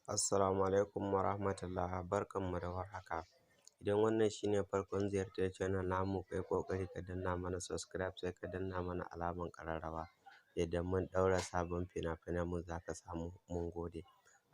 Assalamu alaikum warahmatullah, barkanmu da warhaka. Idan wannan shine farkon ziyartar channel namu, kai ƙoƙari ka danna mana subscribe, sai ka danna mana alamar ƙararrawa. Idan mun ɗaura sabon fina-finan mu, za ka samu. Mun gode.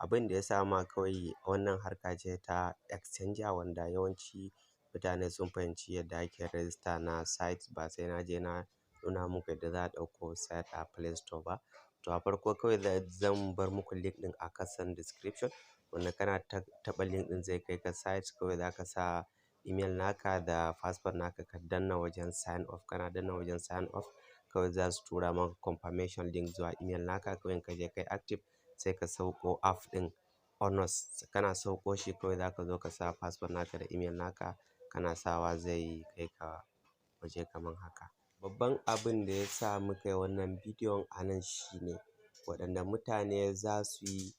Abin da ya sa ma kawai wannan harka ce ta exchanger, wanda yawanci mutane sun fahimci yadda ake register na site, ba sai na je na nuna muku yadda za a ɗauko site a Play Store ba. To, a farko kawai zan bar muku link ɗin a kasan description, wanda kana taɓa link ɗin zai kai ka site. Kawai za ka sa email naka da password naka, ka danna wajen sign up. Kana danna wajen sign up, kawai za su tura maka confirmation link zuwa email naka. Kawai in ka je kai active, sai ka sauko app ɗin Onus. Kana sauko shi, kawai za ka zo ka sa password naka da email naka. Kana sawa, zai kai ka waje kaman haka. Babban abin da ya sa muka yi wannan bidiyon a nan shine waɗanda mutane za su yi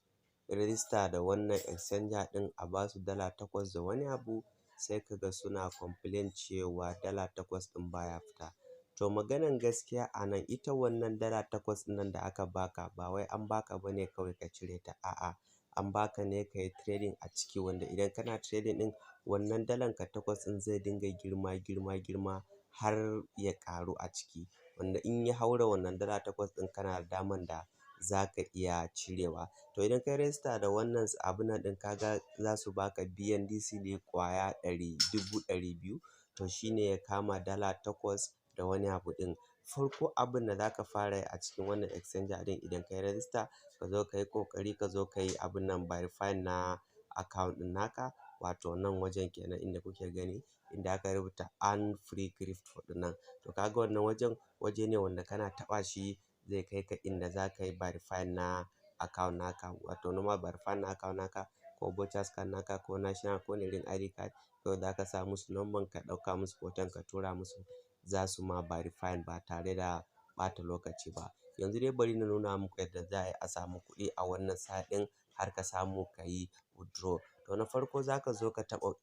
register da wannan exchanger ɗin a ba su $8 da wani abu, sai ka ga suna complain cewa $8 ɗin baya fita. To, maganan gaskiya a nan, ita wannan $8 ɗin nan da aka baka, ba wai an baka ba ne kawai ka cire ta, a'a, an baka ne ka yi trading a ciki, wanda idan kana trading ɗin, wannan dalan ka takwas ɗin zai dinga girma, girma, girma har ya ƙaru a ciki. Wanda in ya haura wannan $8 ɗin, kana da daman da za ka iya cirewa. To, idan ka yi register da wannan abun nan ɗin, ka ga za su baka BNDC ne ƙwaya ɗari 200,000. To, shi ne ya kama $8 da wani abu ɗin. Farko abin da za ka fara yi a cikin wannan exchanger ɗin, idan ka yi register, ka zo ka yi ƙoƙari ka zo ka yi abun nan, verify na account ɗin naka, wato nan wajen kenan inda kuke gani, inda aka rubuta "Earn free crypto" ɗin nan. To, ka ga wannan wajen waje ne wanda kana taɓa shi zai kai ka inda za ka yi verify na account naka, wato normal verify na account naka, ko voters card naka, ko national, ko wani irin ID card. Kawai za ka sa musu number, ka ɗauka musu hoton, ka tura musu, za su ma verify ba tare da ɓata lokaci ba. Yanzu dai bari na nuna muku yadda za a yi a samu kuɗi a wannan site ɗin har ka samu ka yi withdraw. To, na farko za ka zo ka taɓa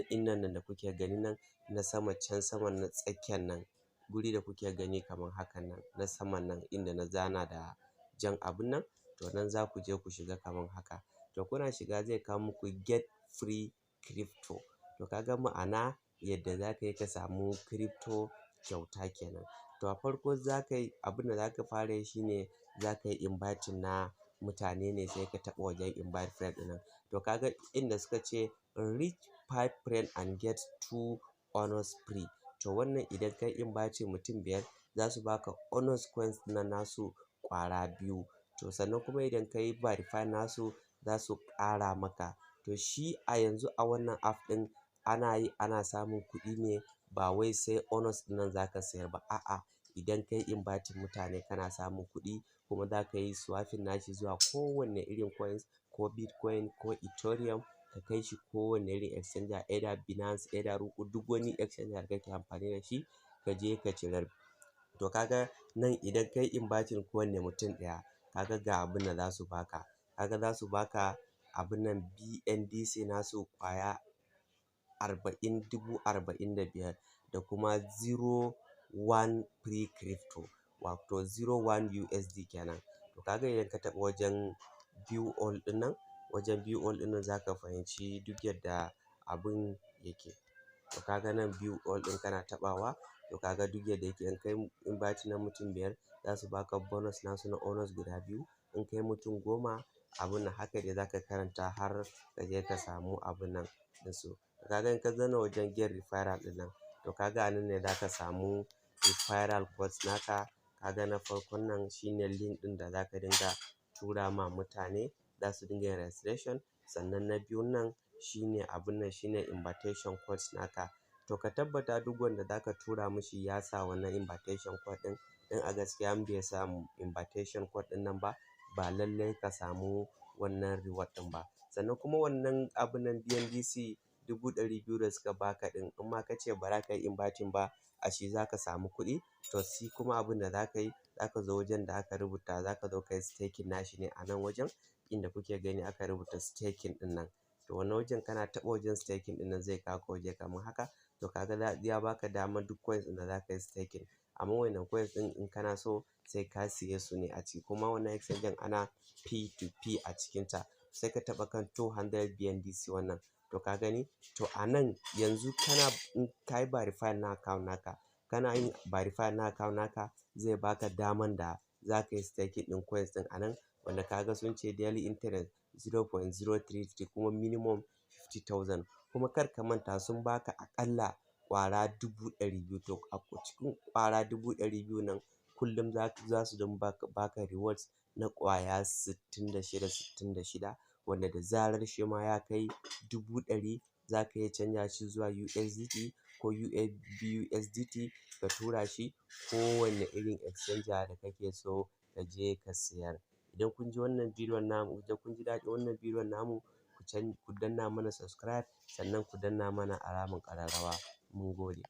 innan nan da kuke gani nan na sama, can saman na tsakiyan nan, guri da kuke gani kamar hakan nan, na saman nan inda na zana da jan abun nan. To, nan za ku je ku shiga kamar haka. To, kuna shiga zai kawo muku "Get free crypto". To, ka ga ma'ana yadda za ka yi ka samu crypto kyauta kenan. To, a farko za ka yi abun da za ka fara yi shine za ka yi inviting na mutane ne, sai ka taɓa wajen invite friend ɗin nan. To, ka ga inda suka ce "Reach five friend and get two Onus free". To, wannan idan ka yi inviting mutum biyar, za su baka Onus coins na nasu ƙwara biyu. To, sannan kuma idan ka yi verify nasu, za su ƙara maka. To, shi a yanzu a wannan app ɗin ana yi ana samun kuɗi ne, ba wai sai Onus ɗin nan za ka sayar ba. A'a, idan ka yi inviting mutane kana samun kuɗi, kuma za ka yi swapping nashi zuwa kowanne irin coins, ko Bitcoin ko Ethereum, ka kai shi kowanne irin exchanger, either Binance, either Roqqu, duk wani exchanger da kake amfani da shi, ka je ka cirar. To, ka ga nan idan ka yi inviting kowanne mutum ɗaya, ka ga ga abin da za su baka. Ka ga za su baka abun nan BNDC nasu ƙwaya arba'in 45,000 da kuma zero one free crypto, wato 01 USD kenan. To, ka ga idan ka taɓa wajen view all ɗin nan, wajen view all ɗin nan, za ka fahimci duk yadda abun yake. To, ka ga nan view all ɗin, kana taɓawa, to ka ga duk yadda yake. In ka yi inviting na mutum biyar, za su baka bonus nasu na Onus guda biyu. In kai mutum 10, abun nan haka dai za ka karanta har ka je ka samu abun nan ɗinsu. Ka ga in ka danna wajen get referral ɗin nan, to ka ga a nan ne za ka samu referral codes naka. Ka ga na farkon nan shine link ɗin da za ka dinga tura ma mutane, za su dinga yin registration. Sannan na biyun nan shine abun nan, shine invitation codes naka. To, ka tabbata duk wanda za ka tura mashi ya sa wannan invitation code ɗin. Don a gaskiya in bai sa invitation code ɗin nan ba, ba lallai ka samu wannan reward ɗin ba. Sannan kuma wannan abun nan BNDC 200,000 da suka baka ɗin, in ma ka ce ba za ka yi inviting ba, a shi za ka samu kuɗi. To, shi kuma abun da za ka yi, za ka zo wajen da aka rubuta, za ka zo ka yi staking nashi ne a nan wajen inda kuke gani aka rubuta staking ɗin nan. To, wannan wajen, kana taɓa wajen staking ɗin nan, zai kawo ka waje kamar haka. To, ka ga ya baka damar duk coins ɗin da za ka yi staking. Amma wannan coins ɗin, in kana so, sai ka siye su ne a ciki. Kuma wannan exchange ana P2P a cikinta. Sai ka taɓa kan 200 BNDC wannan. To ka gani, to a nan yanzu kana in ka yi verify na account naka, kana yin verify na account naka, zai baka daman da za ka yi staking ɗin coins ɗin a nan, wanda ka ga sun ce daily interest 0.033, kuma minimum 50,000. Kuma kar ka manta, sun baka aƙalla ƙwara 200,000. To a cikin ƙwara 200,000 nan, kullum za su don baka rewards na ƙwaya 66 66, wanda da zarar shi ma ya kai 100,000, za ka iya canja shi zuwa USDT ko BUSDT, ka tura shi kowane irin exchanger da kake so, ka je ka siyar. Idan kun ji wannan bidiyon namu, idan kun ji daɗin wannan bidiyon namu, ku danna mana subscribe, sannan ku danna mana alamar ƙararrawa. Mun gode.